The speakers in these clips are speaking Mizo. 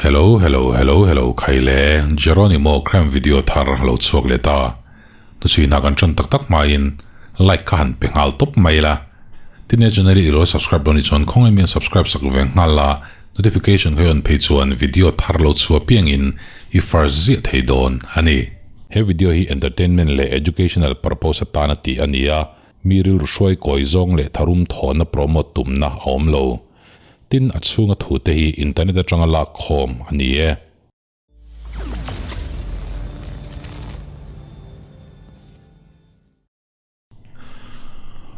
Hello hello hello hello khai le Jeronimo crime video thar lo chhuak leh ta. Hnuchhuina kan tan tak tak hmain like kha han pe nghal tawp mai la. Tin he channel hi i lo subscribe lo ni chuan khawngaih mian subscribe sak ve nghal la, notification kha i on phei chuan video thar lo chhuah piangin i first ziah thei dawn a ni. He video hi entertainment leh educational purpose atana tih a ni a, mi rilru hruai kawi zawng leh tharum thawhna promote tumna a awm lo. Tin, a chhunga thute hi internet atanga lak khawm a ni e.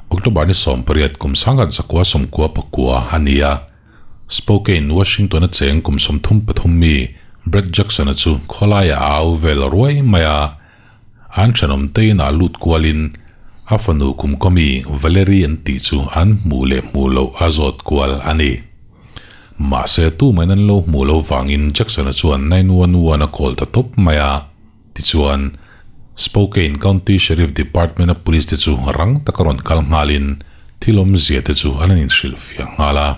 October ni 18 kum 1900 sawmkua pakua a ni a. Spokane, Washington a cheng kum 33 mi Brett Jackson-a chu khawlaiah a au vel ruai mai a. An thenawm te inah lut kualin a fanu kum kawmi Valerie an tih chu an hmuh leh hmuh loh a zawt kual a ni. Mahse tumahin an lo hmuh loh vangin Jackson-a chuan 911 a call ta tawp mai a. Tichuan, Spokane County Sheriff Department-a police te chu rang taka rawn kal nghalin thil awmzia te chu an inhrilhfiah nghal a.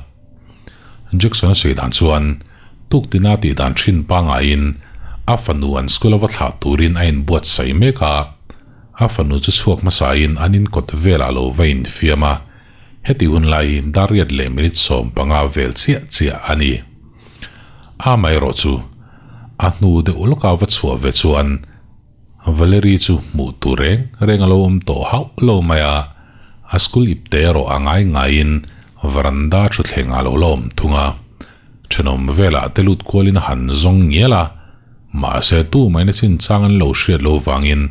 Jackson-a sawi dan chuan tuktina tih dan thin pangaiin a fanu an school a va thlah turin a inbuatsaih mek a, a fanu chu chhuak hmasain an inkawt velah lo va infiam a, heti hun lai hi dar riat leh minute 15 vel chiah chiah a ni. Amaherawh chu a hnu deuh lawka va chhuah ve chuan Valerie chu hmuh tur reng reng a lo awm tawh hauh lo mai a, a school ip te erawh a ngai ngaiin varanda thutthleng ah lo la awm thung a. Thenawm velah te lut kualin a han zawng ngial a, mahse tu maina chinchang an lo hriat lo vangin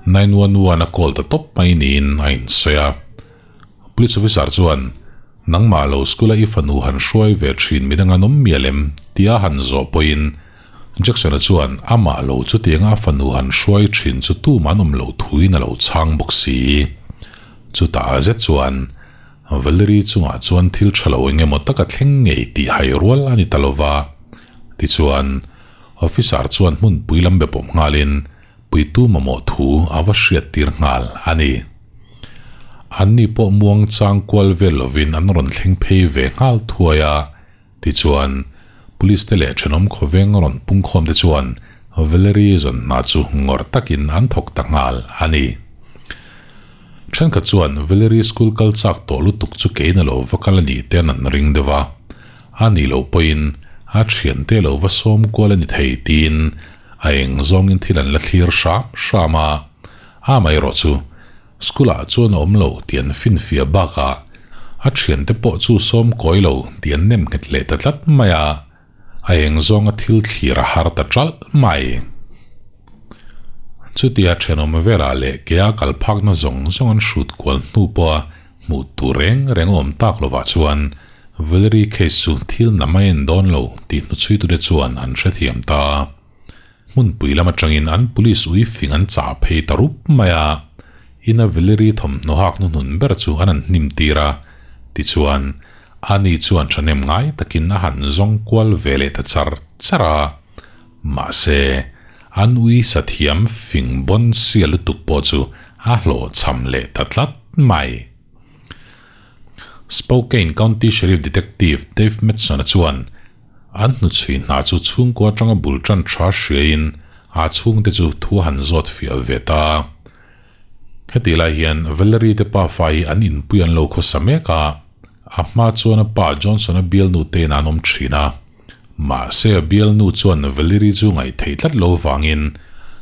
911 a call ta tawp mai niin a insawi a. Police officer chuan, Nangmah lo school a i fanu han hruai ve thin midang an awm mial em? tia han zawh pawhin Jackson-a chuan amah lo chutianga a fanu han hruai thin chu tumah an awm loh thuin a lo chhang bawk si. Chutah zet chuan Valerie chungah chuan thil tha lo eng emaw taka thleng ngei tih hai rual a ni ta lo va. Tichuan, officer chuan hmunpui lam be pawp nghalin puitu mamawh thu a va hriat tir nghal a ni. Anni pawh muang chang kual vel lovin an rawn thleng phei ve nghal thuai a. Tichuan, Police te leh thenawm khawveng rawn pungkhawm te chuan Valerie zawn hna chu ngawrh takin an thawk ta nghal a ni. Thenkhat chuan Valerie school kal chak tawh lutuk chu kein a lo va kal a nih ten an ring deuh a, a nih loh pawhin a thiante lo va sawm kual a ni thei tiin a eng zawngin thil an la thlir hram hram a, amaherawh chu School ah chuan a awm lo tih an finfiah bakah a thiante pawh chu sawm kawi lo tih an nem nghet leh ta tlat mai a, a eng zawnga thil thlir a har ta ṭalh mai. Chutia thenawm velah leh kea kal phakna zawng zawng an hrut kual hnu pawha hmuh tur reng reng a awm tak lovah chuan Valerie case chu thil nam a en dawn lo tih hnuchhuitute chuan an hrethiam ta. Hmunpui lam atangin an police ui fing an chah phei ta rup mai a, ina Valerie thawmhnaw hak hnuhnun ber chu an han hnim tir a, tichuan ani chuan thahnem ngai takin a han zawng kual ve leh ta char char a, mahse an ui sathiam fing bawn sia lutuk pawh chu a hlawhchham leh ta tlat mai. Spokane County Sheriff Detective Dave Matson-a chuan An hnuchhui hna chu chhungkua atanga bul tan tha hriain a chhungte chu thu a han zawt fiah ve ta. Hetih lai hian Valerie te pafa hi an inpui an lo khawsa mek a, a hma chuan a pa Johnson-a bialnu tein an awm thin a. Mahse a bialnu chuan Valerie chu ngaih theih tlat lo vangin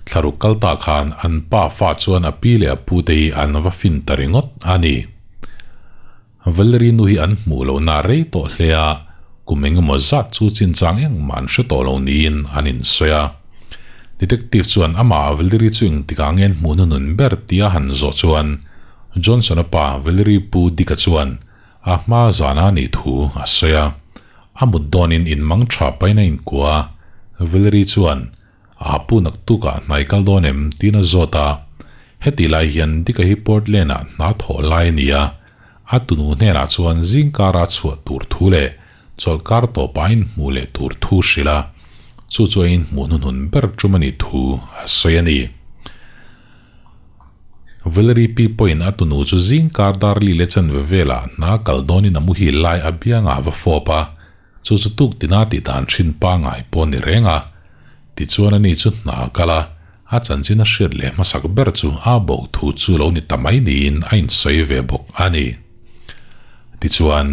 thlaruk kal ta khan an pafa chuan a pi leh a pute hi an va fin ta ringawt a ni. Valerie nu hi an hmuh lohna a rei tawh hle a, kum engemaw zat chu chinchang engmah an hre tawh lo niin an insawi a. Detective chuan amah Valerie chu engtikah nge an hmuh hnunun ber tia han zawh chuan Johnson-a pa Valerie pu Dick-a chuan a hma zana a nih thu a sawi a. A mut dawnin inmang tha pahin a inkuah a, Valerie chuan A pu naktukah hnai kal dawn em? tiin a zawt a. Heti lai hian Dika hi Portland-ah hna thawh lai a ni a. A tunu hnenah chuan zingkara chhuah tur thu leh chawlhkar tawpah a inhmuh leh tur thu hrilh a. Chu chu a inhmuh hnuhnun ber tum a nih thu a sawi a ni. Valerie pi pawhin a tunu chu zingkar dar li leh chanve velah hna kal dawnin a muhil lai a biangah a va fawp a. Chu chu tuk tina tih dan thin pangai pawh a ni reng a. Tichuan ani chu hna a kal a, a chanchin a hriat leh hmasak ber chu a bo thu chu lo ni ta mai niin a insawi ve bawk a ni. Tichuan,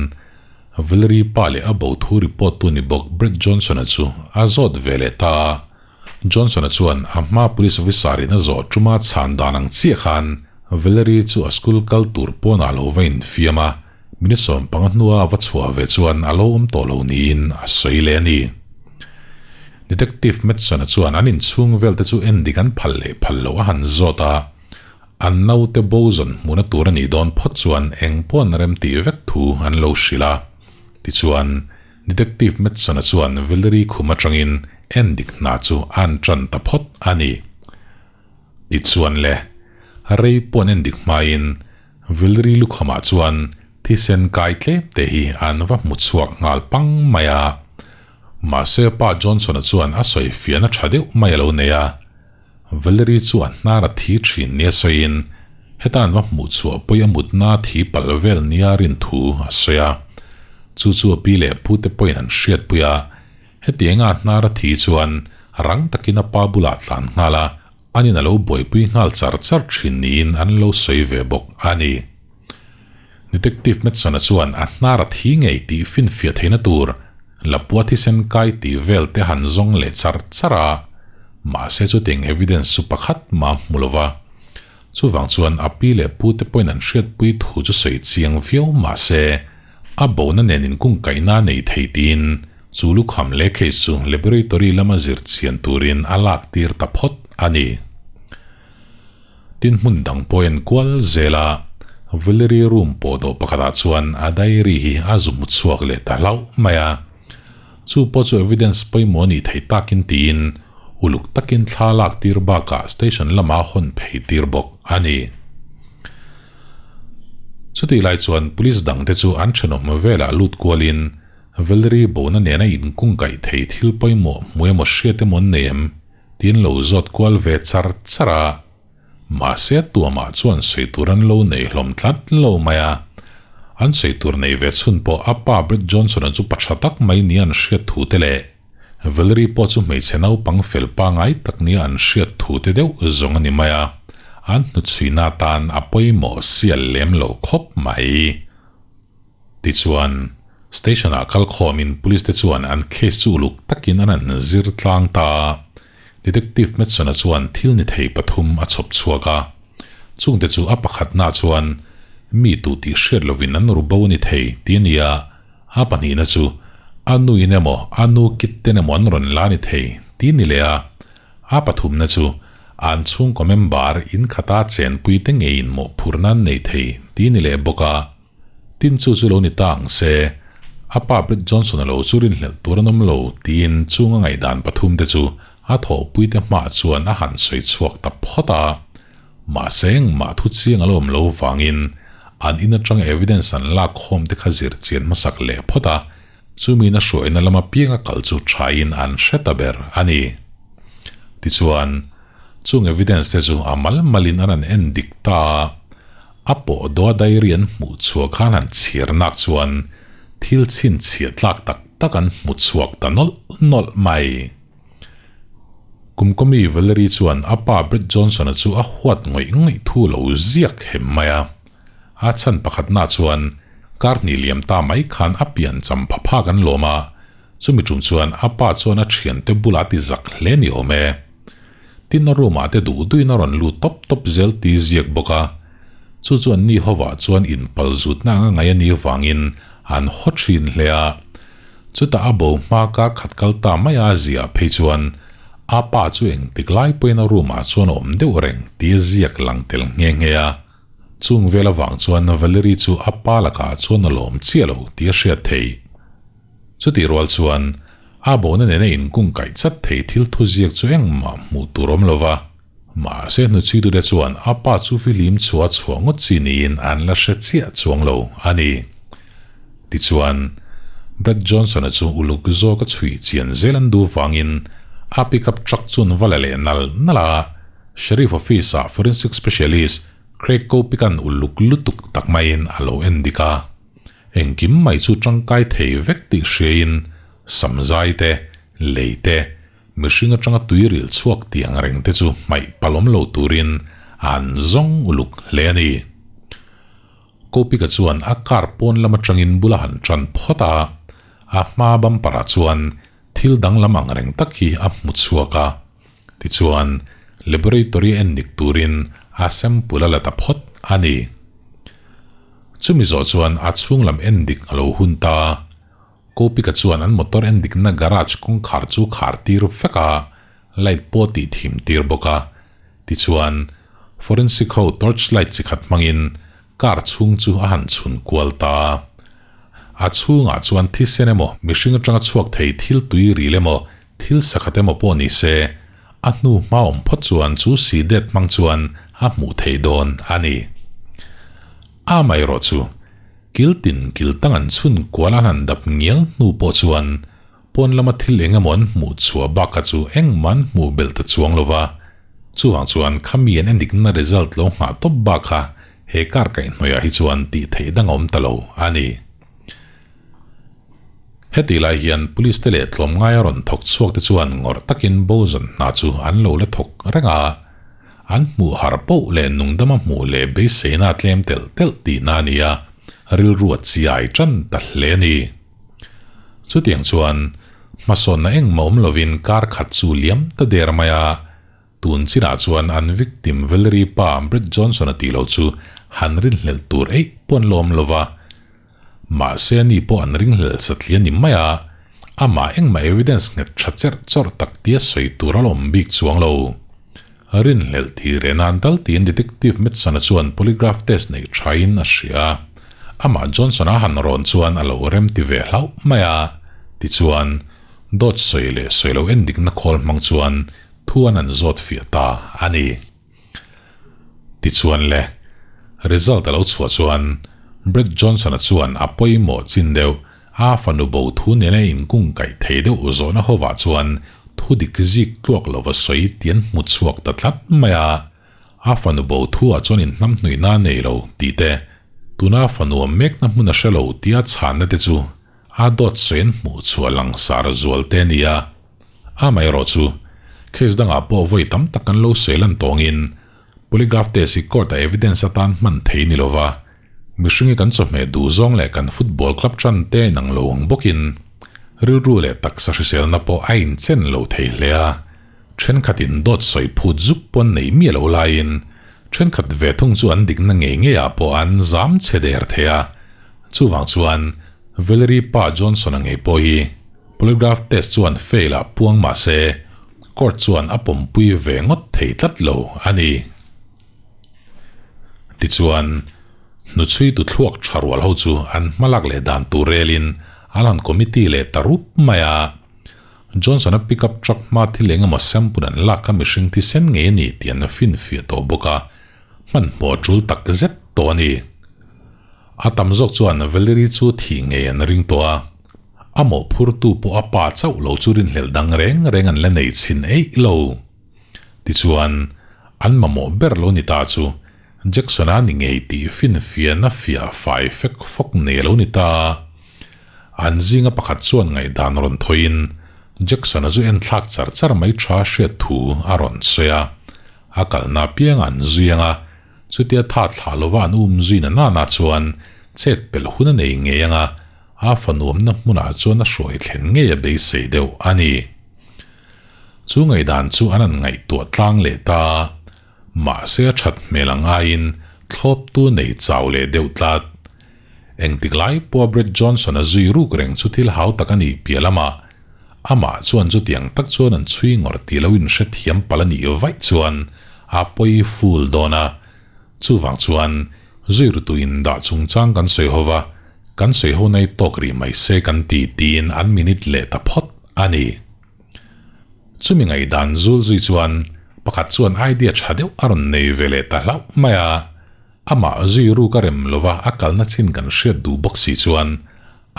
Valerie pa leh a bo thu report tu ni bawk Brett Johnson-a chu a zawt ve leh ta a. Johnson-a chuan a hma police officer in a zawh tuma chhan dan ang chiah khan Valerie chu a school kal tur pawnah lo va infiam a, Minute 15 hnua a va chhuah ve chuan a lo awm tawh lo niin a sawi leh a ni. Detective Madsen-a chuan an inchhung vel te chu en dik an phal leh phal loh a han zawt a, an naute bo zawn hmuhna tur a nih dawn phawt chuan eng pawh an rem tih vek thu an lo hrilh a. Tichuan, Detective Madsen-a chuan Valerie khum atangin en dik hna chu a an tan ta phawt a ni. Tichuan le, rei pawh an en dik hmain Valerie lukhamah chuan thisen kai tlem te hi an va hmu chhuak nghal pang mai a. Mahse Pa Johnson-a chuan a sawi fiahna tha deuh mai a lo nei a. Valerie chu a hnar a thi thin nia sawiin heta an va hmuh chhuah pawi a mutna thi palh vel nia rin thu a sawi a. Chu chu a pi leh pu te pawhin an hriatpui a. Hetianga a hnar a thi chuan rang takin a pa bulah tlan nghal a, Anin a lo buaipui nghal char char thin niin an lo sawi ve bawk a ni. Detective Madsen-a chuan a hnar a thi ngei tih finfiah theihna tur Lapua thisen kai tih vel te han zawng leh char char a, mahse chutiang evidence chu pakhat mah a hmu lo va. Chuvang chuan a pi leh pu te pawhin an hriatpui thu chu sawi chiang viau mahse a bona nen inkungkaihna a nei thei tiin chu lukham leh case chu laboratory lama zir chian turin a lak tir ta phawt a ni. Tin hmun dang pawh en kual zel a, Valerie room pawh dawh pakhatah chuan a diary hi a zu hmu chhuak leh ta hlauh mai a. Chu pawh chu evidence pawimawh a nih theih takin tiin uluk takin thla lak tir bakah station lama hawn phei tir bawk a ni. Chutih lai chuan police dangte chu an thenawm velah lut kualin Valerie bona nena inkungkaih thei thil pawimawh hmu emaw hriat emaw an nei em tiin lo zawt kual ve char char a. Mahse tuamah chuan sawi tur an lo nei hlawm tlat lo mai a. An sawi tur nei ve chhun pawh a pa Brett Johnson-a chu pa tha tak mai nia an hriat thu te leh Valerie pawh chu hmeichhe naupang fel pangai tak nia an hriat thu te deuh zawng a ni mai a, an hnuchhuina atan a pawimawh sial lem lo khawp mai. Tichuan, Station-ah kal khawmin Police te chuan an case chu uluk takin an han zir tlang ta a, Detective Madsen-a chuan thil ni thei pathum a chhawp chhuak a. Chungte chu a pakhatna chuan mi tu tih hriat lovin an ru bo a ni thei tih a ni a, A pahnihna chu a nuin emaw a nu kit ten emaw an rawn la ni thei tih ni leh a, a pathumna chu an chhungkaw member in khata chenpui te ngeiin mawhphurhna an nei thei tih ni leh bawk a. Tin chu chu lo ni ta ang se, a pa Brett Johnson-a lo chu rinhlelh tur an awm lo tiin chung a ngaihdan pathum te chu a thawhpuite hmaah chuan a han sawi chhuak ta phawt a. Mahse engmah thu chiang a la awm lo vangin an in atanga evidence an lak khawm te kha zir chian hmasak leh phawt a, chumi na hruaina lama pianga kal chu thain an hre ta ber a ni. Tichuan, chung evidence te chu a mal malin an han en dik ta a, a pawh dawh a diary an hmuh chhuah khan han chhiar nak chuan thil chhinchhiah tlak tak tak an hmu chhuak ta nawlh nawlh mai. Kumkawmi Valerie chuan a pa Brett Johnson-a chu a huat ngawih ngawih thu lo ziak hem mai a. A chhan pakhatna chuan kar hnih liam ta mai khan a pian cham pha phak an lawm a, chumi tum chuan a pa chuan a thiante bulah a ti zak hle ni awm e. Tin a room-ah te duh duhin a rawn lut tawp tawp zel ti ziak bawk a. Chu chu anni hovah chuan inpalzutna anga ngaih a nih vangin an haw thin hle a. Chutah a bo hma kar khat kal ta mai a ziah phei chuan a pa chu engtik lai pawhin a room ah chuan a awm deuh reng tih a ziak lang tel nghe nghe a. Chung vel avang chuan Valerie chu a pa lakah chuan a lawm chiah lo tih a hriat theih. Chutih rual chuan a bona nena inkungkaih chat thei thil thu ziak chu engmah hmuh tur awm lo va. Mahse hnuchhuitute chuan a pa chu fihlim chhuah chhuah ngawt chi niin an la hre chiah chuang lo a ni. Tichuan, Brett Johnson-a chu uluk zawka chhui chian zel an duh vangin a pickup truck chu an va la leh nal nal a, Sheriff Office-ah Forensic Specialist Craig Kopic-a'n uluk lutuk tak maiin a lo en dik a. Engkim mai chu tangkai thei vek tih hriain. Samzai te, lei te, mihring atanga tuiril chhuak tih ang reng te chu hmaih palawm lo turin an zawng uluk hle a ni. Kopika chuan a car pawn lam atangin bul a han tan phawt a, a hma bumper ah chuan thil danglam ang reng tak hi a hmu chhuak a. Tichuan, laboratory a endik turin a sample a la ta phawt a ni. Chumi zawh chuan a chhung lam endik a lo hun ta. Kopika chuan an motor endikna garage kawngkhar chu khar tir vek a, light pawh tih thim tir bawk a. Tichuan, forensic ho torch light chi khat hmangin car chhung chu a han chhun kual ta. A chhungah chuan thisen emaw, mihring atanga chhuak thei thil tui ril emaw, thil sakhat emaw pawh ni se, a hnu hma awm phawt chuan chu si det hmang chuan a hmuh theih dawn a ni. Amaherawh chu, kil tin kil tang an chhun kual an han dap ngial hnu pawh chuan pawn lama thil eng emaw an hmuh chhuah bakah chu engmah an hmuh belh ta chuang lo va, chuvang chuan khami an endikna result lo nghah tawp bakha he kar kaihhnawihah hi chuan tih theih dang a awm ta lo a ni. Hetih lai hian police te leh tlawmngaia rawn thawk chhuak te chuan ngawrh takin bo zawn hna chu an lo la thawk reng a, an hmuh har poh leh nungdama hmuh leh beiseina tlem telh telh tihna a ni a, rilru a chiai tan ta hle a ni. Chutiang chuan hmasawnna engmah awm lovin kar khat chu liam ta der mai a, Tun chinah chuan an victim Valerie pa Brett Johnson-a tih loh chu han rinhlelh tur eih pawh an la awm lo va. Mahse ani pawh an ringhlelh satliah ni mai a, amah engmah evidence nghet tha cherh chawrh tak tia sawi tur a la awm bik chuang lo. Rinhlelh tih reh nan tal tiin Detective Madsen-a chuan polygraph test neih thain a hria a. Amah Johnson-a han rawn chuan a lo remti ve hlauh mai a, tichuan dawt sawi leh sawi lo endikna khawl hmang chuan Thu an an zawt fiah ta a ni. Tichuan le, result a lo chhuah chuan Brett Johnson-a chuan a pawimawh chin deuh, a fanu bo thu nena inkung kaih thei deuh zawhna hovah chuan thu dik zik tluak lova sawi tih an hmu chhuak ta tlat mai a. A fanu bo thuah chuan inhnamhnuihna a nei lo tih te, tuna a fanu awm mekna hmun a hre lo tia chhanna te chu a dawt sawi an hmuh chhuah langsar zual te a ni a. Amaherawh chu, case dangah pawh vawi tam tak kan lo sawi lan tawngin polygraph test hi court-a evidence atan hman thei ni lova, mihringi kan chawhmeh duh zawng leh kan football club tan te a inang lo ang bawkin rilru leh taksa hriselna pawh a inchen lo thei hle a, thenkhatin dawt sawi phut zuk pawn nei miah lo laiin thenkhat ve thung chu an dikna ngei ngeiah pawh an zam chhe der thei a, chuvang chuan Valerie pa Johnson-a ngei pawh hi Polygraph test chuan fail ah puang mah se, court chuan a pawmpui ve ngawt thei tlat lo a ni. Tichuan, hnuchhuitu thluak tha rual ho chu an hmalak leh dan tur relin an han committee leh ta rup mai a. Johnson-a pickup truck hma thil eng emaw sample an lak kha mihring thisen ngei a ni tih an finfiah tawh bawk a, hmanhmawh a tul tak zet tawh a ni. A tam zawk chuan Valerie chu thih ngei an ring tawh a. A mawhphurtu pawh a pa chauh lo chu rinhlelh dang reng reng an la nei chhin eih lo. Tichuan, an mamawh ber lo ni ta chu Jackson-a ni ngei tih finfiahna fiah fai fek fawk nei a lo ni ta. An zinga pakhat chuan ngaihdan rawn thawiin Jackson-a chu enthlak char char mai tha hriat thu a rawn sawi a. A kalna apiang an zui ang a, chutia tha thlah lova an um zui na nana chuan chet pelh hun a nei ngei ang a, A fanuamna hmunah chuan a hruai thlen ngei a beisei deuh a ni. Chu ngaihdan chu an han ngaihtuah tlang leh ta. Mahse a that hmel ang aiin thlawptu nei chau leh deuh tlat. Engtik lai pawha Brett Johnson a zui ruk reng chu thil hau tak a nih piah lamah amah chuan chutiang tak chuan an chhui ngawrh tih lo inhrethiam palh a nih vaih chuan a pawi ful dawn a. Chuvang chuan zui rutu indah chungchang kan sawi ho va, kan sawi ho nai tawk rih mai se kan ti tiin an minute leh ta phawt a ni. Chumi ngaihdan zul zui chuan pakhat chuan idea tha deuh a rawn nei ve leh ta hlauh mai a, amah zui ruk a rem lova a kalna chin kan hriat duh bawk si chuan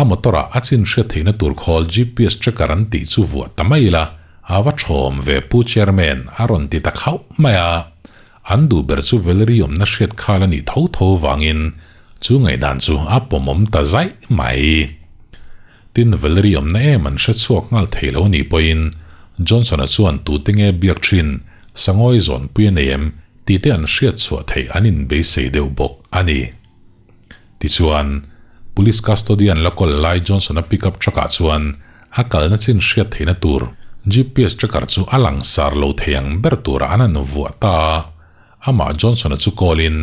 a motor ah a chin hriat theihna tur khawl GPS tracker an tih chu vuah ta mai ila a va thawm ve Pu Chairman a rawn ti ta khauh mai a. An duh ber chu Valerie awmna hriat khal a nih tho tho vangin chu ngaihdan chu a pawmawm ta zaih mai. Tin, Valerie awmna em an hre chhuak nghal thei lo a nih pawhin Johnson-a chuan tute nge biak thin, sangawi zawnpui a nei em tih te an hriat chhuah theih an inbeisei deuh bawk a ni. Tichuan, Police custodian la kawl lai Johnson-a pickup truck-ah chuan a kalna chin hriat theihna tur GPS tracker chu a langsar lo thei ang ber turah an han vuah ta a. Amah Johnson-a chu call-in,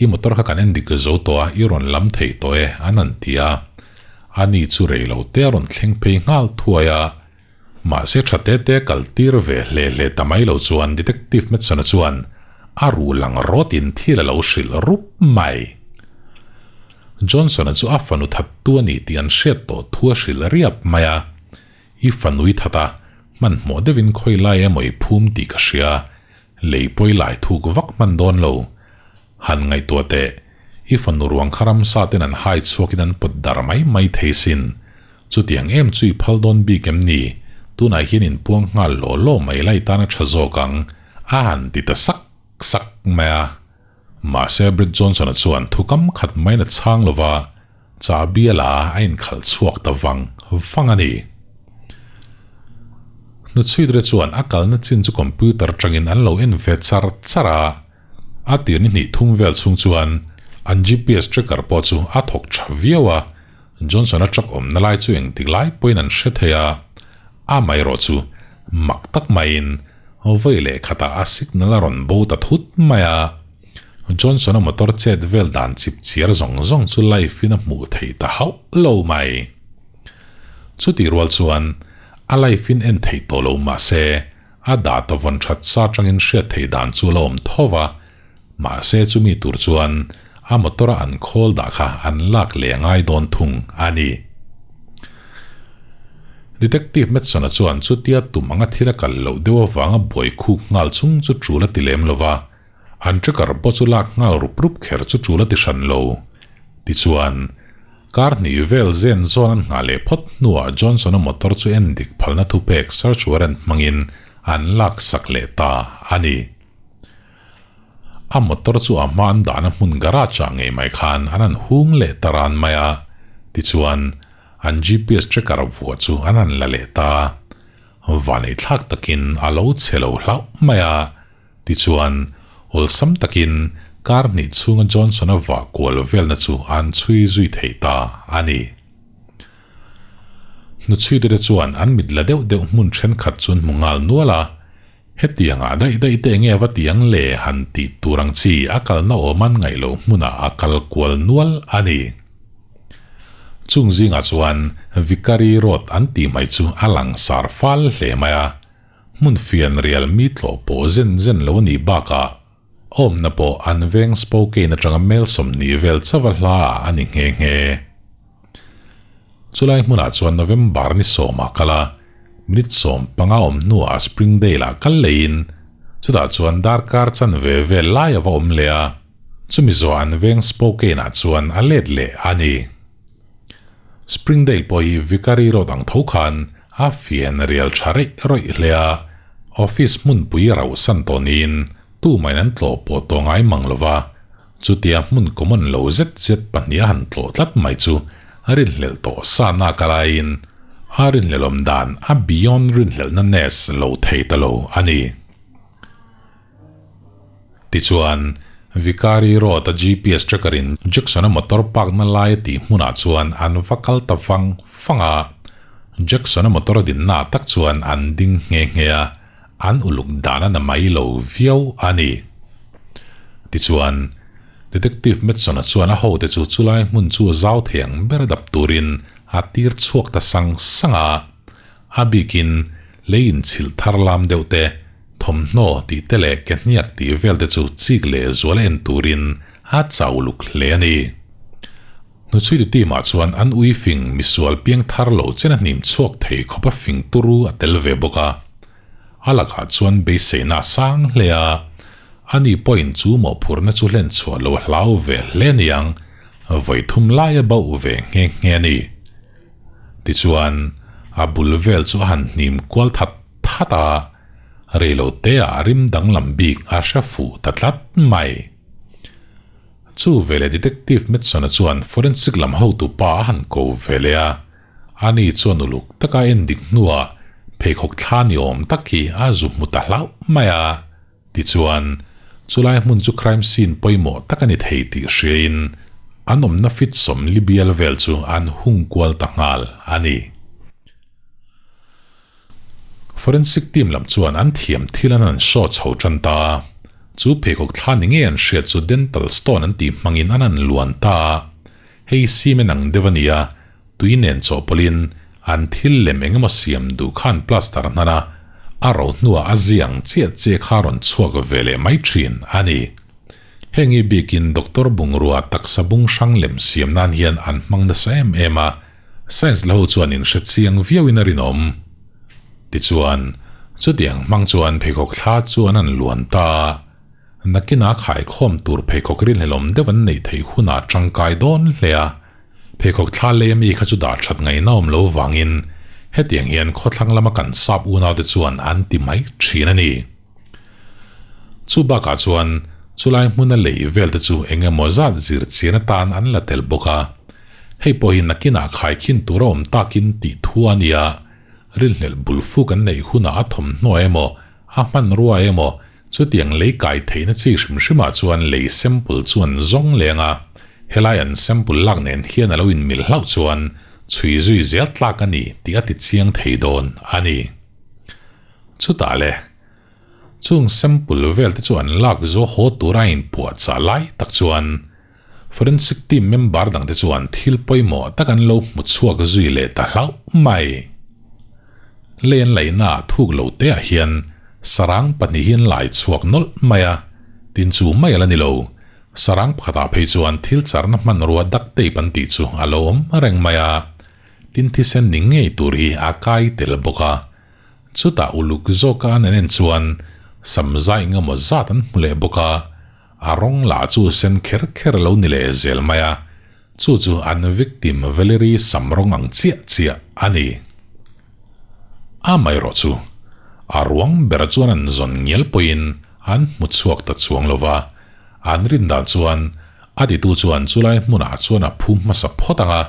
I motor kha kan en dik zo tawh a, i rawn lam thei tawh e, an han ti a. Ani chu rei lo te a rawn thleng phei nghal thuai a. Mahse tha te te kal tir ve hle hle ta mai lo chuan Detective Mattson-a chuan a ruh lang rawtin thil a lo hrilh rup mai. Johnson-a chu a fanu thattu a ni tih an hriat tawh thu a hrilh riap mai a. I fanui that a, hmanhmawh deuhin khawi lai emaw i phum tih ka hria, lei pawi lai thuk vak hman dawn lo. Han ngaihtuah teh, i fanu ruang kha ramsa ten an hai chhuakin an pawt dar mai mai thei sin. Chutiang em chu i phal dawn bik em ni? Tunah hian inpuang nghal law law mai lai tan a tha zawk ang, a han ti ta sak sak mai a. Mahse Brett Johnson-a chuan thukam khat maiin a chhang lo va, chahbi a la a inkhalh chhuak ta vang vang a ni. Hnuchhuitre chuan a kalna chin chu computer atangin an lo en ve char char a. A tir ni hnih thum vel chhung chuan an GPS tracker pawh chu a thawk tha viau a, Johnson-a truck awmna lai chu engtik lai pawhin an hre thei a, amaherawh chu mak tak maiin vawi leh khatah a signal a rawn bo ta thut mai a. Johnson-a motor chet vel dan chip chiar zawng zawng chu live-in a hmuh theih ta hauh lo mai. Chutih rual chuan a live-in en theih tawh lo mahse, A data vawn that sa atangin hriat theih dan chu a la awm tho va, mahse chumi tur chuan a motor a an khawl dah kha an lak leh a ngai dawn thung a ni. Detective Mattson-a chuan chutia tum anga thil a kal loh deuh avanga buai khuk nghal chung chu tul a ti lem lo va, An tracker pawh chu lak nghal rup rup kher chu tul a ti hran lo. Tichuan, kar hnih vel zen zawn an nghah leh phawt hnuah Johnson-a motor chu en dik phalna thupek search warrant hmangin an lak sak leh ta a ni. A motor chu a hma an dahna hmun garage-ah ngei mai khan an han hung leh ta ran mai a, tichuan, an GPS tracker vuah chu an han la leh ta. Vaneihthlak takin a lo che lo hlauh mai a. Tichuan, awlsam takin kar hnih chhunga Johnson-a vah kual velna chu an chhui zui theih ta a ni. Hnuchhuitute chuan an mit la deuh deuh hmun thenkhat chu an hmu nghal nual a, hetiangah daih daih te enge va ti ang le han tih tur ang chi a kalna awm an ngaih loh hmunah a kal kual nual a ni. Chung zingah chuan Vickery Road an tih mai chu a langsar fal hle mai a. Hmun fian rial mi tlawh pawh zen zen lo a nih bakah awmna pawh an veng Spokane atanga mel 20 vel chauh a hla ah a ni nghe nghe. Chulai hmunah chuan November ni sawmah kal a, minute 15 awm hnuah Springdale ah kal leiin chutah chuan darkar chanve vel lai a va awm leh a, chumi zawh an veng Spokane ah chuan a let leh a ni. Springdale pawh hi Vickery Road ang tho khan a fian rial tha reih rawih hle a, office hmunpui rauhsan tawh niin tumahin an tlawh pawh tawh ngai mang lo va, chutia hmun common lo zet zet pahniha han tlawh tlat mai chu a rinhlelh tawh sa nak a laiin a rinhlelhawm dan a beyond rinhlelhna ness lo thei ta lo a ni. Tichuan, Vicari Road-a GPS tracker-in Jackson-a motor park-na lai a tih hmunah chuan an va kal ta vang vang a. Jackson-a motor a dinnaah tak chuan an ding nghe nghe a, an uluk dan a na mai lo viau a ni. Tichuan, Detective Mattson-a chuan a hote chu chulai hmun chu zau thei ang ber dap turin a tir chhuak ta sang sang a. A bikin lei inchhilh thar lam deuh te, Thawmhnaw tih te leh ke hniak tih vel te chu chik leh zual en turin a chau luk hle a ni. Hnuchhuitu team ah chuan an ui fing misual piang thar lo chen a hnim chhuak thei khawp a fing turu a tel ve bawk a. A lakah chuan beiseina a sang hle a, ani pawhin chu mawhphurhna chu hlen chhuah lo a hlau ve hle aniang, vawi thum lai a bauh ve nghe nghe a ni. Tichuan, a bul vel chu a han hnim kual that that a, reiloteah rim danglam bik a hre fuh ta tlat mai. Chu veleh Detective Mattson-a chuan forensic lam hotu pa a han ko ve leh a. Ani chuan uluk taka en dik hnuah pheikhawk thla ni awm tak hi a zu hmu ta hlauh mai a. Tichuan, chulai hmun chu crime scene pawimawh tak a ni thei tih hriain an awmna fit sawmli bial vel chu an hung kual ta nghal a ni. Forensic team lam chuan an thiam thil an han show chho tan ta a, chu pheikhawk thla ni ngei an hriat chu dental stone an tih hmangin an han luan ta a, hei cement ang deuh a ni a, tui nen chawhpawlhin an thil lem eng emaw siam duh khan plaster hnan a, a ro hnuah a ziang chiah chiah kha rawn chhuak ve leh mai thin a ni. Heng hi bikin doctor bungrua taksa bung hrang lem siam nan hian an hmang nasa em em a, Science la ho chuan in hre chiang viauin a rinawm. Tichuan, chutiang hmang chuan pheikhawk thla chu an han luan ta a, nakina khaikhawm tur pheikhawk rinhlelawm deuh an neih theih hunah tangkai dawn hle a, pheikhawk thla lei ami kha chu dah that ngaihna awm lo vangin hetiang hian khawthlang lama kan sap unaute chuan an ti mai thin a ni. Chu bakah chuan chulai hmuna lei vel te chu eng emaw zat zir chian atan an la tel bawk a. Hei pawh hi nakinah khaikhin tur a awm takin tih thu a nia, rilhlelh bul fuk an neih hunah a thawmhnaw emaw, a hmanrua emaw, chutiang lei kai theihna chi hrim hrimah chuan lei sample chu an zawng leng a, helai an sample lak nen hian a lo inmil hlauh chuan chhui zui zel tlak a ni tih a ti chiang thei dawn a ni. Chutah le, chung sample vel te chu an lak zo haw tur a inpuahchah lai tak chuan forensic team member dang te chuan thil pawimawh tak an lo hmu chhuak zui leh ta hlauh mai. Lei an laihna ah thuk lo te ah hian sarang pahnih hi an lai chhuak nawlh mai a, tin chu mai a la ni lo. Sarang pakhat ah phei chuan thil charna hmanrua duct tape an tih chu a lo awm reng mai a, tin thisen ni ngei tur hi a kai tel bawk a. Chutah uluk zawka an en en chuan samzai engemaw zat an hmu leh bawk a, a rawng lah chu sen kher kher a lo ni leh zel mai a, chu chu an victim Valerie sam rawng ang chiah chiah a ni. Amaherawh chu, a ruang ber chuan an zawn ngial pawhin an hmu chhuak ta chuang lo va, an rin dan chuan a titu chuan chulai hmunah chuan a phum hmasa phawt ang a,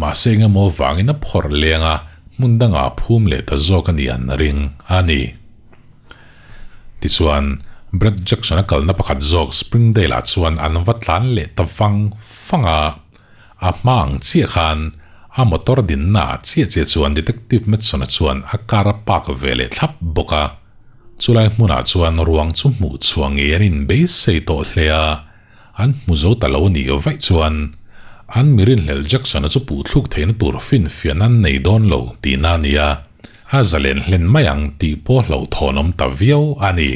Mahse engemaw vangin a phawrh leng a, hmun dangah a phum leh ta zawk a ni an ring a ni. Tichuan, Brett Jackson-a kalna pakhat zawk Springdale-ah chuan an va tlan leh ta vang vang a. A hma ang chiah khan a motor dinnaah chiah chiah chuan Detective Mattson-a chuan a car a park ve leh thlap bawk a. Chulai hmunah chuan ruang chu hmuh chhuah ngei an inbeisei tawh hle a. An hmu zo ta lo a nih vaih chuan an mi rinhlelh Jackson-a chu puh thluk theihna tur finfiahna an nei dawn lo tihna a ni a, a zalen hlen mai ang tih pawh hlauhthawn awm ta viau a ni.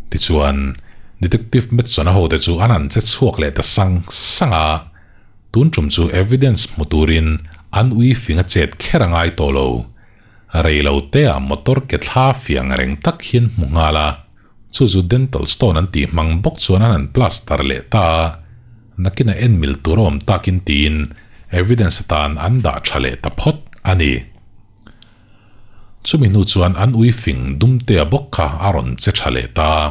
Tichuan, Detective Mattson-a hote chu an han che chhuak leh ta sang sang a, tun tum chu evidence hmu turin an ui fing a chet kher a ngai tawh lo. Rei lo teah motor ke thla fiang reng tak hian hmu nghal a. Chu chu dental stone an tih hmang bawk chuan an han plaster leh ta a, nakinah en mil tur a awm takin tiin evidence atan an dah tha leh ta phawt a ni. Chumi hnu chuan an ui fing dumtea bawk kha a rawn che tha leh ta a,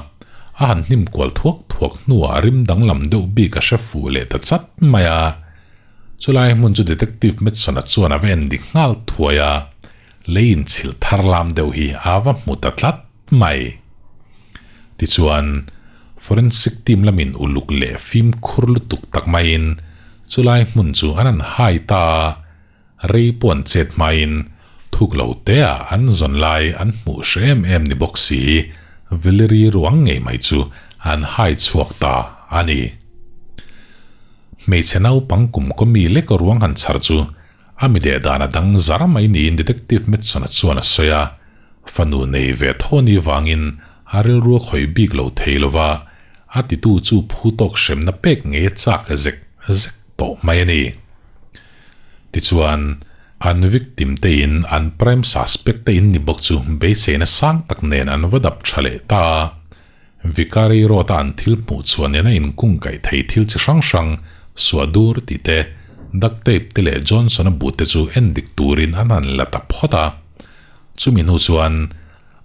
a han hnim kual thuak thuak hnuah rim danglam deuh bik a hre fuh leh ta chat mai a. Chulai hmun chu Detective Mattson-a chuan a va en dik nghal thuai a, lei inchhilh thar lam deuh hi a va hmu ta tlat. Mai. Tichuan, forensic team lamin uluk leh fimkhur lutuk tak maiin chulai hmun chu an han hai ta a, rei pawh an chet hmain thuk lo teah an zawn lai an hmuh hre em em ni bawk si, Valerie ruang ngei mai chu an hai chhuak ta a ni. Hmeichhe naupang kum kaw mi lek ruang han chhar chu a mi deh dan a dang zar mai niin Detective Mattson-a chuan a sawi a. Fanu nei ve thaw ni vangin a rilru a khawih bik lo thei lo va, a titu chu phu tawk hremna pek ngei a chak zek zek tawh mai a ni. Tichuan, an victim te in an prime suspect te in ni bawk chu beiseina sang tak nen an va dap tha leh ta a. Vicari Road a an thil hmuh chhuah nena inkungkaih thei thil chi hrang hrang, suahdur tih te, duct tape te leh Johnson-a but te chu endik turin an han la ta phawt a. Chumi hnu chuan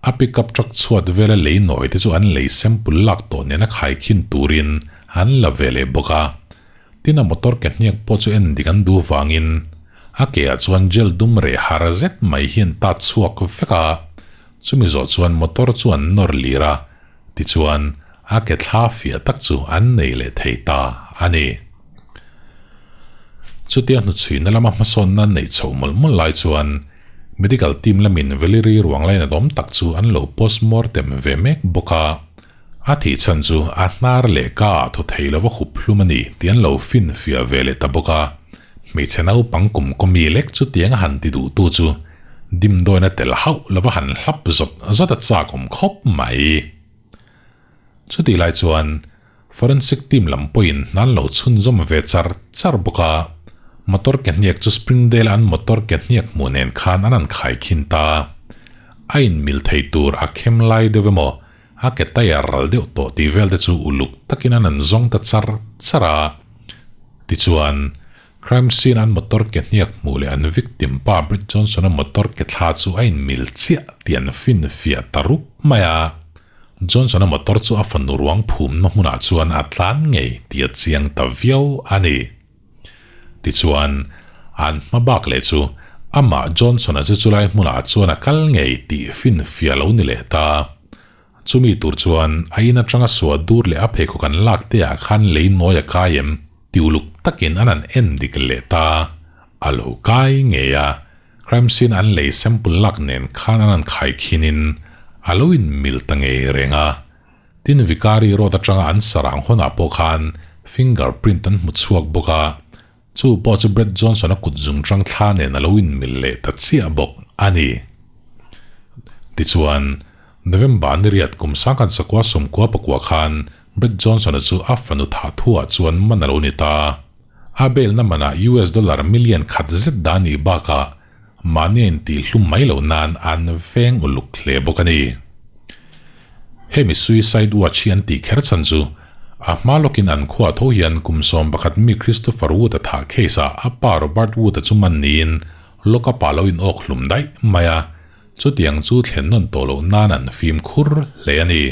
a pickup truck chhuat vela lei nawi te chu an lei sample lak tawh nena khaikhin turin an la ve leh bawk a. Tin a motor ke hniak pawh chu en dik an duh vangin A ke ah chuan gel dum reh har zet mai hi an tat chhuak vek a, chumi zawh chuan motor chu an nawr lir a, tichuan a ke thla fiah tak chu an nei leh thei ta a ni. Chutia hnuchhuina lama hmasawnna an neih chhoh mawlh mawlh lai chuan medical team lamin Valerie ruang lainat awm tak chu an lo postmortem ve mek bawk a, A thih chhan chu a hnar leh ka ah thaw thei lova hup hlum a ni tih an lo finfiah ve leh ta bawk a. Hmeichhe naupang kum kawmi lek chu tiang a han ti duh tu chu dimdawiin a tel hauh lova han hlap zawt zawt a chak awm khawp mai. Chutih lai chuan forensic team lam pawhin hna an lo chhunzawm ve char char bawk a. Motor ke hniak chu Springdale a an motor ke hniak hmuh nen khan an han khaikhin ta. A inmil thei tur a khem lai deuh emaw A ke tyre ral deuh tawh tih vel te chu uluk takin an an zawng ta char char a. Tichuan, crime scene an motor ke hniak hmuh leh an victim pa Brett Johnson-a motor ke thla chu a inmil chiah tih an finfiah ta rup mai a. Johnson-a motor chu a fanu ruang phumna hmunah chuan a tlan ngei tih a chiang ta viau a ni. Tichuan, an hma bak leh chu amah Johnson-a chu chulai hmunah chuan a kal ngei tih finfiah lo ni leh ta. Chumi tur chuan a in atanga suah dur leh a pheikhawk an lak te ah khan lei nawi a kai em ti uluk takin an han en dik leh ta. A lo kai ngei a, crime scene an lei sample lak nen khan an han khaikhinin a lo inmil ta ngei reng a. Tin Vicari road atanga an sarang hawnah pawh khan finger print an hmu chhuak bawk a, chu pawh chu Brett Johnson-a kut zung tang thla nen a lo inmil leh ta chiah bawk a ni. Tichuan, November ni riat kum sangkhat sakua sawmkua pakua khan Brett Johnson-a chu a fanu thah thuah chuan man a lo ni ta. A bail-na manah US dollar million khat zet dah nih bakah Mahni a intihhlum mai loh nan an veng uluk hle bawk a ni. Hemi suicide watch hi an tih kher chhan chu a hma lawkin an khuah tho hian kum 11 mi Christopher Wood-a thah case-ah a pa Robert Wood-a chu man niin lock-up ah lo in awk hlum daih mai a, chutiang chu thlen nawn tawh loh nan an fimkhur hle a ni.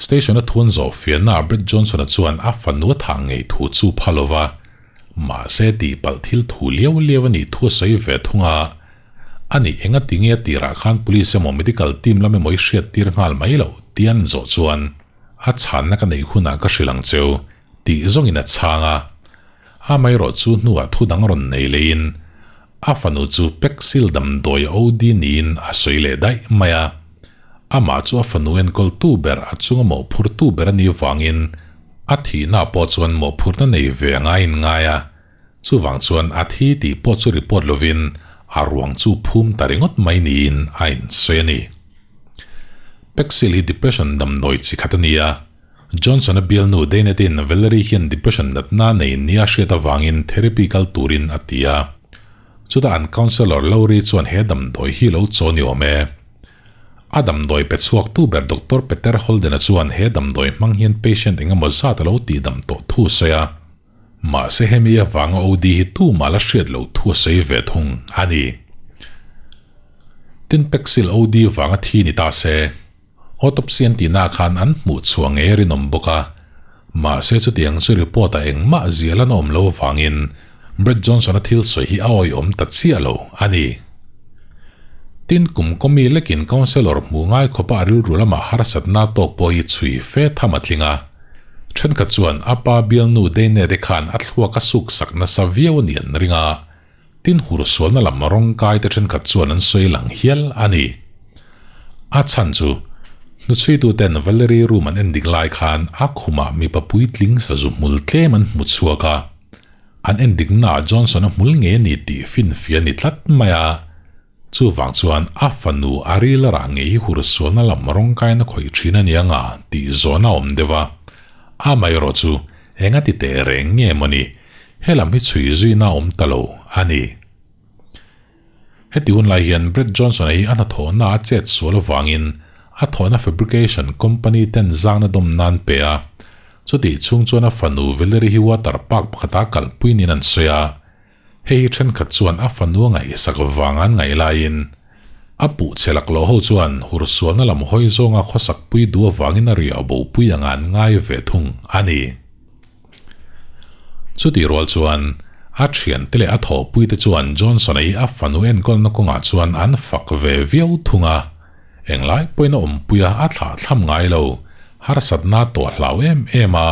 Station a thun zawh fiahna Brett Johnson-a chuan a fanu a thah ngei thu chu pha lo va, mahse tihpalh thil thu liau liau a nih thu a sawi ve thung a. Ani enga ti nge a tirah khan police emaw medical team lam emaw i hriat tir nghal mai loh tih an zawh chuan a chhanna ka neih hunah ka hrilh ang cheu tih zawngin a chhang a. Amaherawh chu hnuah thu dang rawn nei leiin A fanu chu Peksil damdawi a OD niin a sawi leh daih mai a. Amah chu a fanu enkawltu ber a chunga mawhphurtu ber a nih vangin a thihna pawh chuan mawhphurna nei ve anga a inngai a. Chuvang chuan a thi tih pawh chu report lovin a ruang chu phum ta ringawt mai niin a insawi a ni. Peksil hi depression damdawi chi khat a ni a. Johnson-a bialnu Daynet-in Valerie hian depression natna nei nia hriat avangin therapy kal turin a ti a. Chutah an counsellor Lowry chuan he damdawi hi lo chaw ni awm e. A damdawi pe chhuaktu ber Doctor Peter Holden-a chuan he damdawi hmang hian patient engemaw zat a lo tihdam tawh thu a sawi a. Mahse hemi avanga OD hi tumah la hriat loh thu a sawi ve thung a ni. Tin Paxil OD vanga thi ni ta se. Autopsy an tihna khan an hmuh chhuah ngei a rinawm bawk a, mahse chutiang chu report ah engmah zial an awm lo avangin Brett Johnson-a thil sawi hi a awihawm ta chiah lo a ni. Tin, kum kawmi lekin councillor hmuh ngai khawpa a rilru lamah harsatna tawk pawh hi chhui fe tham a tling a. Thenkhat chuan a pa bialnu Dane te khan a thluak a suk sak nasa viau a ni an ring a, Tin hur sualna lam rawngkai te thenkhat chuan an sawi lang hial a ni. A chhan chu, hnuchhuituten Valerie room an endik lai khan a khumah mipa puitling sazu hmul tlem an hmu chhuak a. An endiknaah Johnson-a hmul ngei a ni tih finfiah a ni tlat mai a. Chuvang chuan a fanu a ril a rah ngei hi hur sualna lam rawngkaina khawih thin a ni anga tih zawn a awm deuh a. Amaherawh chu eng a ti teh reng nge mawni? He lam hi chhui zuina a awm ta lo a ni. Heti hun lai hian Brett Johnson-a hi a hnathawhna a chet sual avangin a thawhna fabrication company ten zangna dawm nan pe a. Chutih chhung chuan a fanu Valerie hi water park pakhata kalpui niin an sawi a. Hei hi thenkhat chuan a fanu a ngaihsak vang an ngaih laiin a puh che laklawh ho chuan hursualna lam hawi zawnga khawsak pui duh avangin a riah bopui anga an ngai ve thung a ni. Chutih rual chuan A thiante leh a thawhpuite chuan Johnson-a hi a fanu enkawlna kawngah chuan an fak ve viau thung a. Englai pawhin a awmpui a, a thlah thlam ngai lo. Harsatna tawh hlau em em a,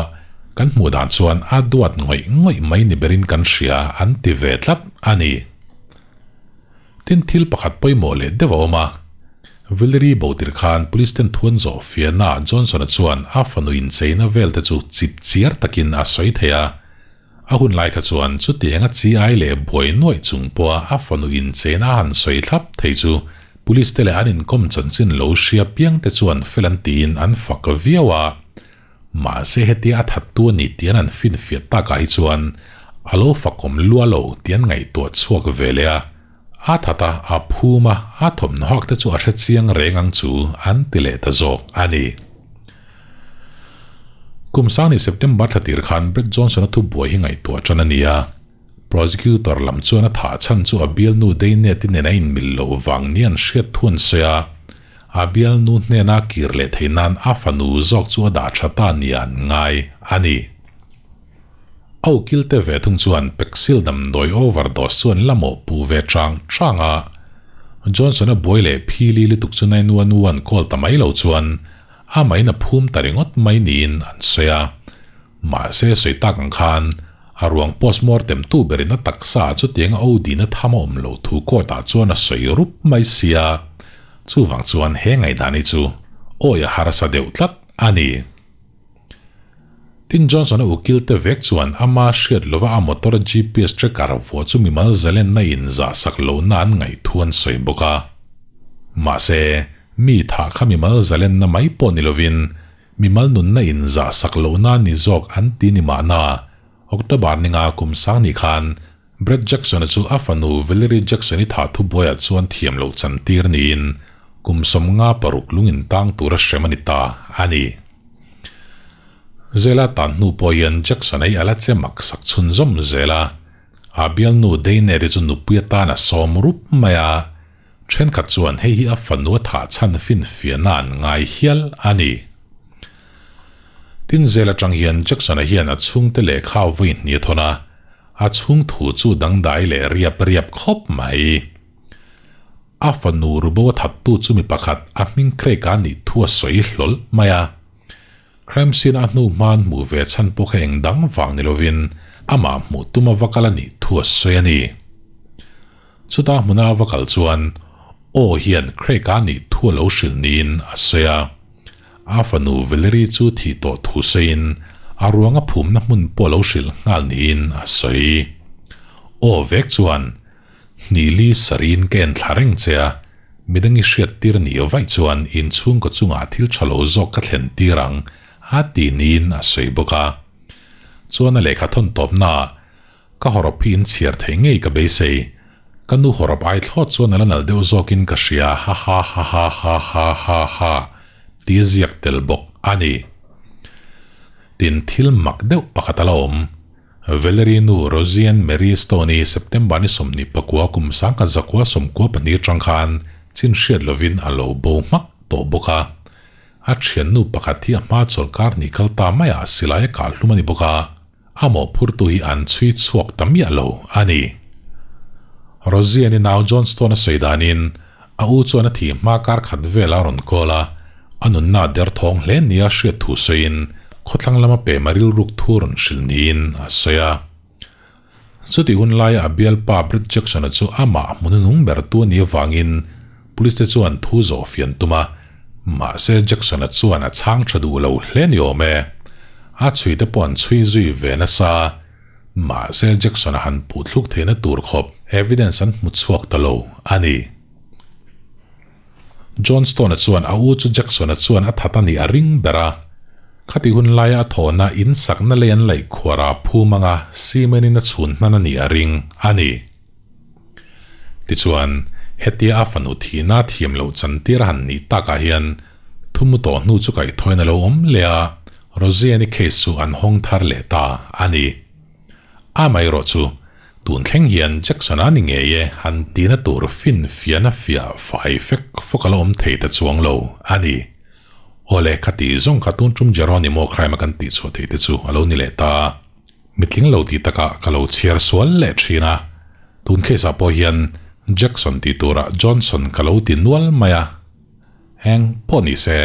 kan hmuh dan chuan a duat ngawih ngawih mai ni berin kan hria an ti ve tlat a ni. Tin, thil pakhat pawimawh leh deuh a awm a. Valerie Botir khan police ten thuan zawh fiahnaah Johnson-a chuan a fanu incheina vel te chu chip chiar takin a sawi thei a. A hun lai kha chuan chutianga chi ai leh buai nuaih chung pawha a fanu incheina a han sawi thlap thei chu police te leh an inkawm chanchin lo hria piang te chuan fel an tiin an fak viau a. Mahse hetia a thattu a ni tih an han finfiah takah hi chuan a lo fakawm lua lo tih an ngaihtuah chhuak ve leh a. A that a, a phum a, a thawmhnaw hak te chu a hre chiang reng ang chu an ti leh ta zawk a ni. Kum sangni September thla tir khan Brett Johnson-a thubuai hi ngaihtuah tan a ni a. Prosecutor lam chuan a thah chhan chu a bialnu Daynet-i nen a inmil loh vang ni an hriat thu an sawi a. A bialnu hnena kir leh theih nan a fanu zawk chu a dah tha ta nia an ngai a ni. A ukil te ve thung chuan Paxil damdawi overdose chuan la mawhpuh ve chang chang a. Johnson-a buai leh phili lutuk chu 911 call ta mai lo chuan a main a phum ta ringawt mai niin an sawi a. Mahse sawi tak ang khan a ruang postmortem tu berin a taksa ah chutiang a odin a tham a awm loh thu court ah chuan a sawi rup mai sia. Chuvang chuan he ngaihdan hi chu awi a harsa deuh tlat a ni. Tin Johnson-a ukil te vek chuan ama hriat lova a motor GPS tracker vuah chu mimal zalenna in zah sak lohna an ngaih thu an sawi bawk a. Mahse, mi thah kha mimal zalenna mai pawh ni lovin mimal nunna in zah sak lohna ni zawk an ti ni mahna October ninga kum sang ni khan Brett Jackson-a chu a fanu Valerie Jackson-i thah thubuaiah chuan thiam loh chantir niin kum 56 lungin tang tura hrem a ni ta a ni. Zela tan hnu pawh hian Jackson-a hi a la che mak sak chhunzawm zel a, a bialnu Daynette-i chu nupui atan a sawm rup mai a, thenkhat chuan hei hi a fanu a thah chhan finfiahna an ngai hial a ni. Tin zel atang hian Jackson-a hian a chhungte lehkha vawi hnih a thawn a, a chhung thu chu dangdai leh riap riap khawp mai. A fanu rubo a thattu chu mi pakhat a hming Craig-a nih thu a sawi hlawl mai a. Crime scene a hnu hma an hmuh ve chhan pawh kha eng dang vang ni lovin amah hmuh tuma va kal a nih thu a sawi a ni. Chuta hmuna va kal chuan aw hian Craig-a nih thu a lo hrilh niin a sawi a. A fanu Valerie chu thih tawh thu sawiin a ruanga phumna hmun pawh a lo hrilh nghal niin a sawi. Aw vek chuan Hnili sarin ka en thla reng che a, midang i hriat tir nih vaih chuan inchhungkaw chungah thil tha lo zawk ka thlen tir ang a ti niin a sawi bawk a. Chuan a lehkha thawn tawpnaah ka hawrawp hi inchhiar thei ngei ka beisei, ka nu hawrawp ai thlawt chuan a la nalh deuh zawkin ka hria hahahahahahaha ti a ziak tel bawk a ni. Tin thil mak deuh pakhat a la awm. Valerie nu Rosianne Marie Stone-i September ni 24 kum 1992 atang khan chin hriat lovin a lo bo hmak tawh bawk a. A thiannu pakhat hi a hma chawlhkar hnih kal ta maiah silai a kah hlum a ni bawk a, a mawhphurtu hi an chhui chhuak ta miah lo a ni. Rosianne-i nau John Stone a sawi danin a u chuan a thih hma kar khat velah a rawn call a, a nunna a derthawng hle nia hriat thu sawiin khawthlang lama pema rilruk thu rawn hrilh niin a sawi a. Chutih hun laia a bialpa Brett Jackson-a chu amah hmu hnunung ber tu a nih avangin police te chuan thu zawh fian tum a, mahse Jackson-a chuan a chhang tha duh lo hle ni awm e. A chhui te pawh an chhui zui ve nasa. Mahse Jackson-a han puh thluk theihna tur khawp evidence an hmu chhuak ta lo a ni. John Stone-a chuan a u chu Jackson-a chuan a that a nih a ring ber a. Khati hun laia a thawhna in sakna lei an laih khuar a phum anga cement-in a chhun hman a nih a ring a ni. Tichuan, hetia a fanu thihna thiam loh chantir a han nih takah hian thumu tawh hnu chu kaihthawin a lo awm leh a, Rosianne-i case chu an hawng thar leh ta a ni. Amaherawh chu, tun thleng hian Jackson-a ni ngei e han tina tur fin fiahna fiah fai fek fawk a la awm thei ta chuang lo a ni. Awle, khati zawng kha tun tum Jeronimo crime a kan tihchhuah theih te chu a lo ni leh ta. Mitling lo tih takah ka lo chhiar sual leh thin a, tun case ah pawh hian Jackson tih turah Johnson ka lo ti nual mai a. Eng pawh ni se,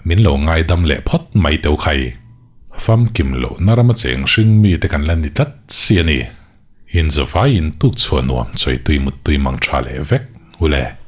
min lo ngaidam leh phawt mai teu khai. Famkim lohna rama cheng hring mite kan la ni tlat si a ni. Inzavaiin tuk chhuah nuam chawitui muttui mang tha leh vek u le.